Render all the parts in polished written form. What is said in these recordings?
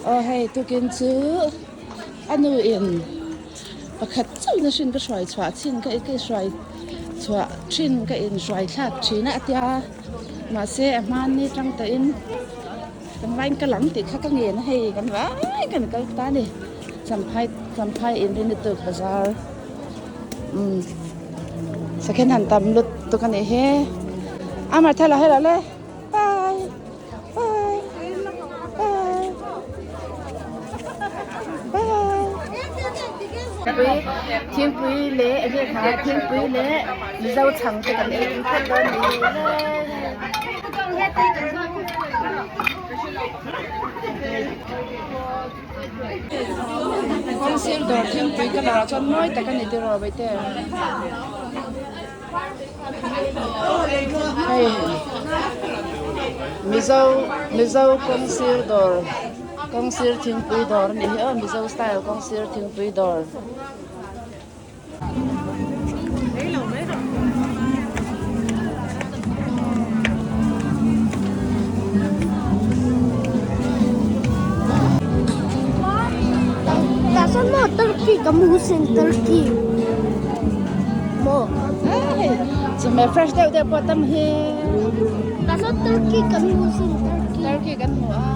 Aw hei tukin chu a nu in pakhat chauhin a hrin ka hruai chhuah chin ka ka hruai chhuah thin ka in hruai thlak thin a a tia mahse a hmani tang tawhin kan vain ka lang tih kha ka ngen a hei kan vai kan kal ta a ni champhai champhai inrinna tuk bazar umm second hand tam lutuk a nih hi a martha lah hello le bye bye bye bye thingpui thingpui leh enge kha thingpui leh mizo chhang te kan ei tui phawt dawn a ni kawngsir dawr thingpui ka la chuan mawi tak a ni tiraw baite. Hei mizo mizo kawng sir dawr kawng sir thingpui dawr a nih hi aw mizo style kawng sir thingpui dawr. Tah sawn maw turkey ka hmu sin turkey maw. Chumi fresh deuh deuh pawh tam hi. Tah sawn turkey kan hmu sin turkey. Turkey kan hmu a.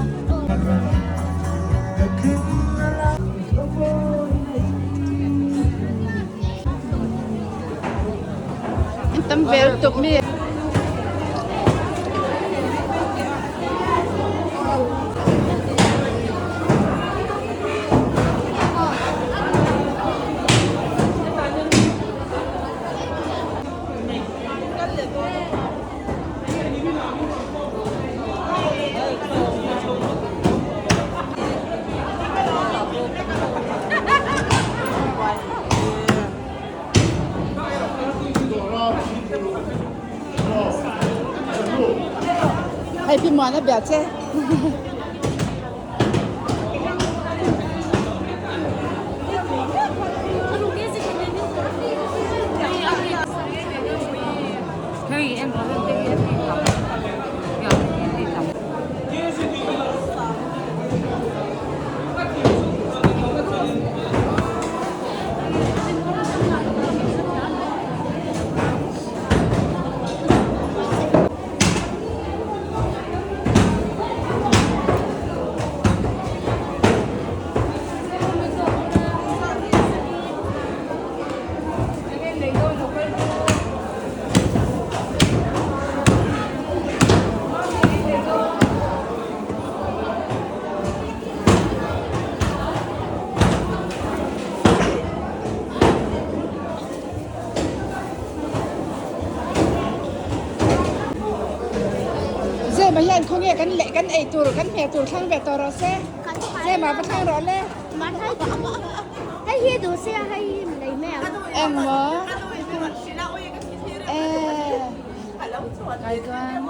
In tam vel tuk mi. Hei pi muan a bia che. Zema hian khawnge kan leh kan ei tur kan hmeh tur thlang ve tawh rawh se. Zema va thlang rawh le. Hei hi duh sia hei hi lei mai ang. Engmaw? Eh. Kai chuan.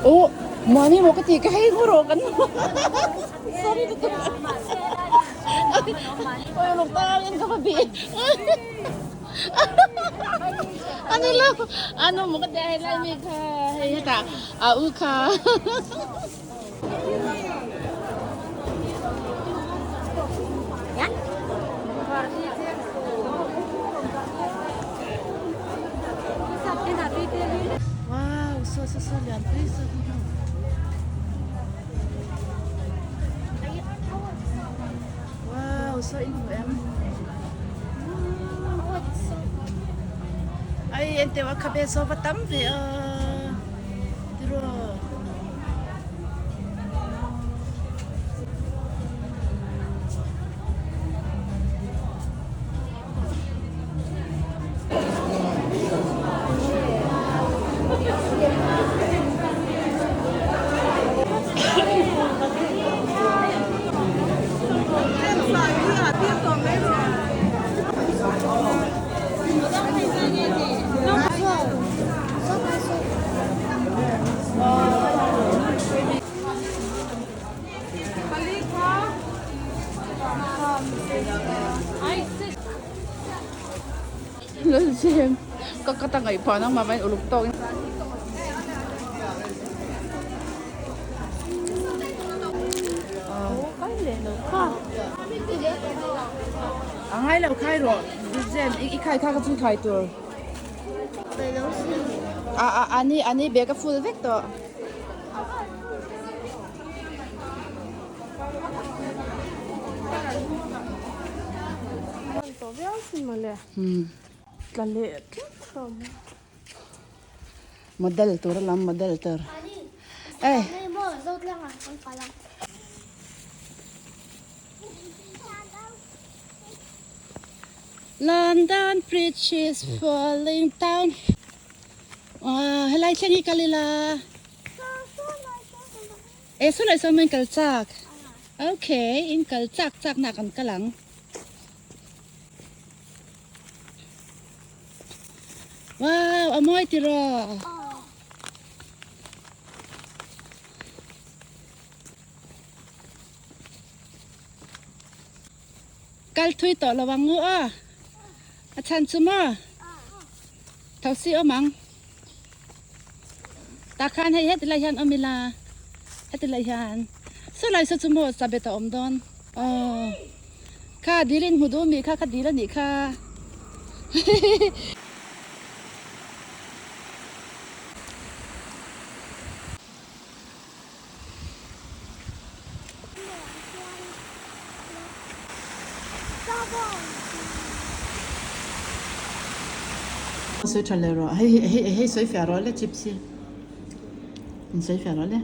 Oh, mami mo ka ti ka hei nguro kan. Sorry to. Oi, luk ta in ka bi. Ani lo, ano mo ka ti hei lai mi kha hei ta a u kha. Wow, so so so lian pui so. Wow, so in hmu em. Ai en teuh a khabe saw va tam ve a. Tiraw. Lalzem ka ka ta ngaih phah nangmah vain uluk tawk in. A ngai lo khai rawh Lalzem i khai kha ka chu khai tur. A a ani ani bag a full vek tawh. Model tur a lam model tur eh. London Bridge is falling down ah helai thleng hi kal ila. E saw lai sawn in kal chak okay in kal chak chak na kan kal ang wow a mawi tiraw kal thui tawh lo ang u aw a chhan chu maw tho si awm ang. Tah khan hei heti lai hian awm ila heti lai hian saw lai saw chu maw chabet a awm dawn aw kha dil in hmu duh mi kha kha dil a nih kha Sawi tha leh rawh hei hei hei sawi fiah rawh le chips hi in sawi fiah rawh le.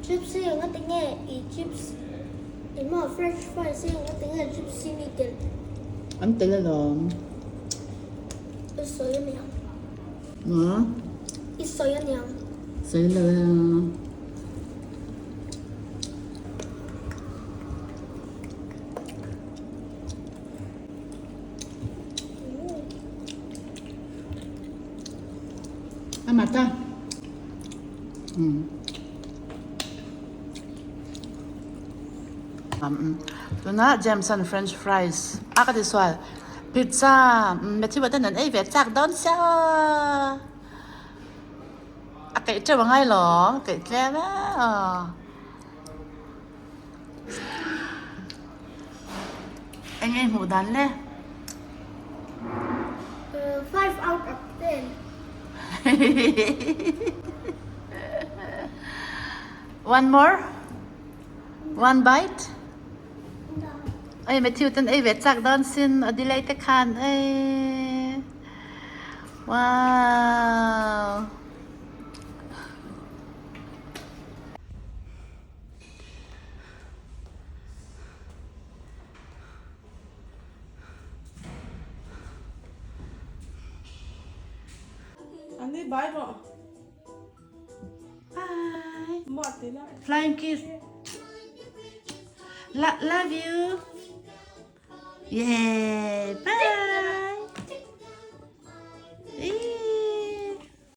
Chips hi eng ati nge i chips emaw french fries hi eng ati nge chips hi ni tel. An tel alawm. I sawi aniang. Maw? I sawi aniang. Sawi lo e. A mat a. Um. Tuna Jameson French fries a ka ti sual. Pizza Matthew ten an ei ve chak dawn sia a keih teuh a ngai lo a keih tlem e aw eng nge hmuh dan le 5 out of 10 One more one bite Oi Matthew ten ei ve chak dawn sin a delay te khan ei wow Ani bai rawh. Bye. Flying kiss. Love you. Yeah.